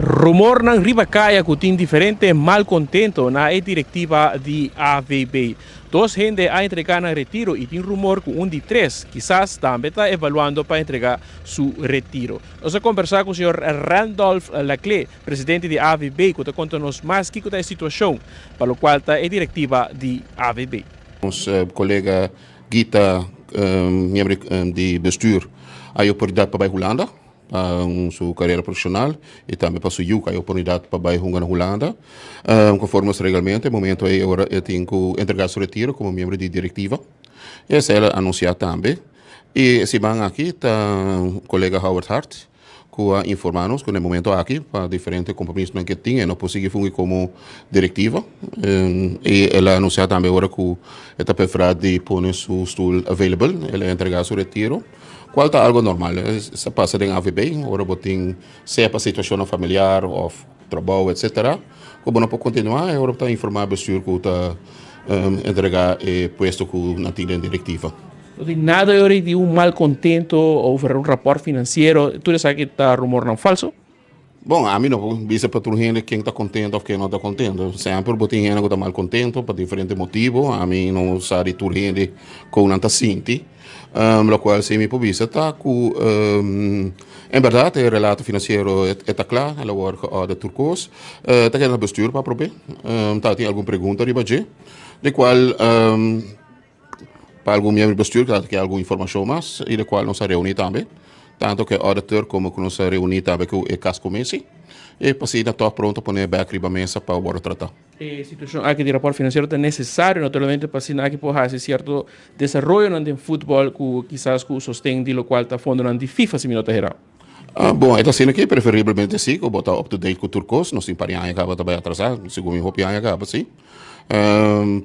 Rumornan riba kaya ku tin diferente malkontento na e direktiva di AVB. Dos hende a entregá nan retiro i tin rumor ku un di tres kisas tambe ta evaluando pa entregá su retiro. Nos a kombersá ku señor Randolph Laclé, presidente di AVB, ku ta konta nos mas kiko ta e situashon pa lokual ta e direktiva di AVB. Nos kolega Gita, miembro di bestuur, a e oportunidat pa bai Hulanda. Pa su carera profesional y tambe pa su yu cu hay oportunidad pa bay hunga na Hulanda. Conforme nos reglamento e momento ey ora e tin cu entrega su retiro como miembro di directiva. Y esey el a anuncia tambe. Y e siman aki ta colega Howard Hart cu a informa nos cu na e momento aki pa diferente compromisonan cu e tin e no por sigui fungi como directiva. Y el a anuncia tambe ora cu e ta prefera di pone su stoel available, el a entrega su retiro. Cual ta algo normal, sa pasa den AVB, ora bo tin sea pa situacionnan familiar of trabou etcetera, cu bo no por continua e ora bo ta informa bestuur cu ta entrega e puesto cu nan tin den directiva. No tin nada ora di un malcontento over un rapport financiero, tur esaki ta rumornan falso? Bon, ami no por bisa pa tur hende ken ta kontento òf ken no ta kontento. Semper bo tin hende ku ta malkontento pa diferente motibu. Ami no sa di tur hende kon nan ta sinti. Lokual si mi por bisa ta ku en bèrdat e relato finansiero e ta kla, el a wòrdu geòrder tur kos. Ta keda na bestuur pa aprob'é. Ta tin algun pregunta riba dje, di kual Pa algun miembro di bestuur ta ke algun informashon mas i de kual nos a reuní tambe, tanto ku e auditor komo ku nos a reuní tambe ku e kaskomisi i pa asina tòg pronto pone bèk riba mesa pa wòrdu tratá. E situashon aki di rapòrt finansiero ta nesesario naturalmente pa asina aki por hasi sierto desaroyonan den futbòl ku kisas ku sosten di lokual ta fondonan di FIFA si mi no ta herá. Bon, e ta asina aki preferiblemente si ku bo ta up to date ku tur kos, nos tin par di aña kaba ta bai atrasá, segun mi hopi aña kaba si.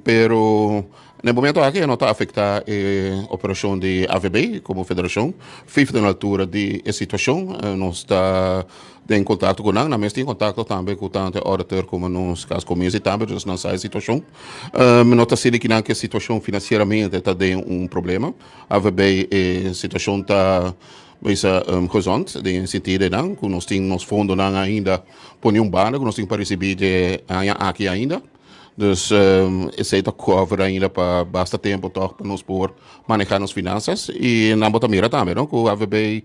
Pero na e momento aki e no ta afecta e operacion di AVB como federacion. FIFA ta na altura di e situacion. Nos ta den contacto cu nan. Nan mes tin contacto tambe cu tanto e auditor como nos kascommissie tambe, dus nan sa e situacion. No ta asina kinan cu e situacion financieramente ta den un problema. AVB e situacion ta bisa gezond den e sentido nan cu nos tin nos fondonan ainda pone un banda ku nos tin pa risibí dje aña aki ainda. Dus esei ta cover ainda pa basta tempu tòg pa nos por manehá nos finansas. I nan bo ta mira tambe no ku AVB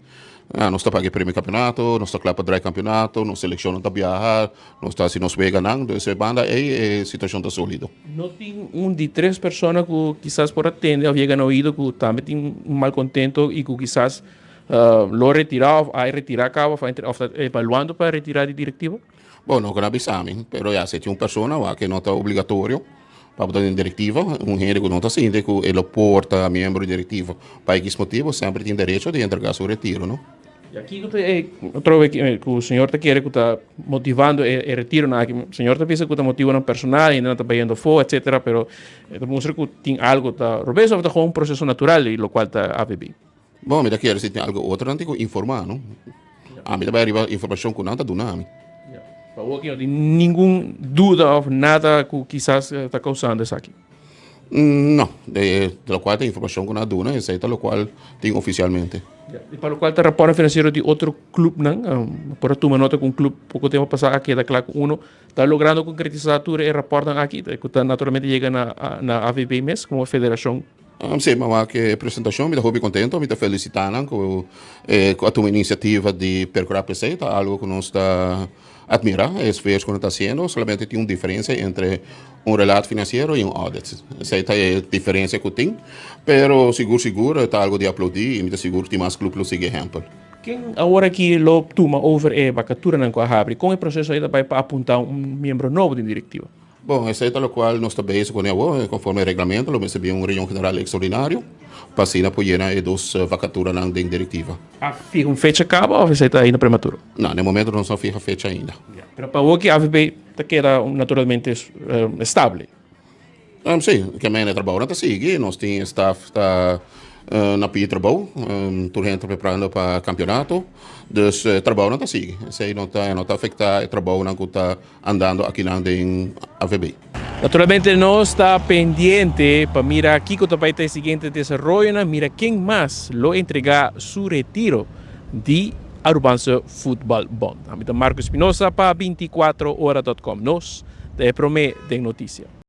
nos ta paga e premio kampionato, nos ta kla pa drai kampionato, nos selekshonnan ta biaha, nos ta hasi nos weganan. Dus e banda ei e situashon ta sólido. No tin un di tres persona ku kisas por a tende òf yega na oido ku tambe tin un malkontento i ku kisas Lo retirá of a retirá caba of a of ta evaluando pa retirá di directiva? Bon, no kena bisa mi, pero ya si tin un persona wak ke no ta obligatorio pa bo ta den directiva, un hende ku no ta sinti ku e lo por ta miembro di directiva pa equis motibo semper tin derecho di entrega su retiro, no? Ya kiko ta e otro be ku señor ta kere ku ta motivando e e retironan aki? Señor ta bisa ku ta motibonan personal, hendenan ta bayendo afó, etcetera, pero e ta mustra ku tin algo ta robes of ta gewoon un proceso natural di lokual ta AVB? Bon, mi ta kere si tin algo otro nan tin ku informá, no? Ami ta bai riba informashon ku nan ta duna mi. Ya. Pa awor no tin ningun duda òf nada ku kisas ta kousando esaki? No. De lokual ta informashon ku nan a duna, esei ta lokual tin ofisialmente. Ya. I pa lokual ta rapòrtnan finansiero di otro klupnan, por a tuma nota ku un klup poko tempu pasá a keda kla ku uno ta logrando konkretisá tur e rapòrtnan aki, ku ta naturalmente yega na na AVB mes komo federashon. Sí, mi a wak e presentashon, mi ta hopi kontento, mi ta felisitá nan ku ku a tuma inisiativa di perkurá p'esei, ta algu ku nos ta atmirá, e esfuerso ku nan ta hasiendo, solamente tin un diferensia entre un relato finansiero i un audit, esei ta e diferensia ku tin, pero sigur sigur ta algu di aploudí i mi ta sigur tin mas klup lo sigui ehèmpel. Ken awor aki lo tuma over e vakaturanan ku a habri? Kon e proseso ei ta bai pa apuntá un miembro nobo den direktiva? Bon, esei ta lokual nos ta bezig kuné awor. Konforme e reglamento lo mester bin un reunion general ekstraordinario pa asina por yena e dos vakaturanan den direktiva. A fiha un fecha kaba òf esei ta ainda prematuro? No, na e momento nos no a fiha fecha ainda. Pero pa awor ki AVB ta keda naturalmente estable? Sí, ke mene trabounan ta sigui. Nos tin e staf ta na pidi trabou, tur hende ta preparando pa kampionato. Dus trabounan ta sigui. Esei no ta no ta afektá e trabounan ku ta andando akinan den AVB. Naturalmente nos ta pendiente pa mira kiko ta bai ta e siguiente desaroyonan, mira ken mas lo entrega su retiro di. Arubaanse Voetbal Bond. Ami ta Marco Espinosa pa 24ora.com. Nos ta e prome den noticia.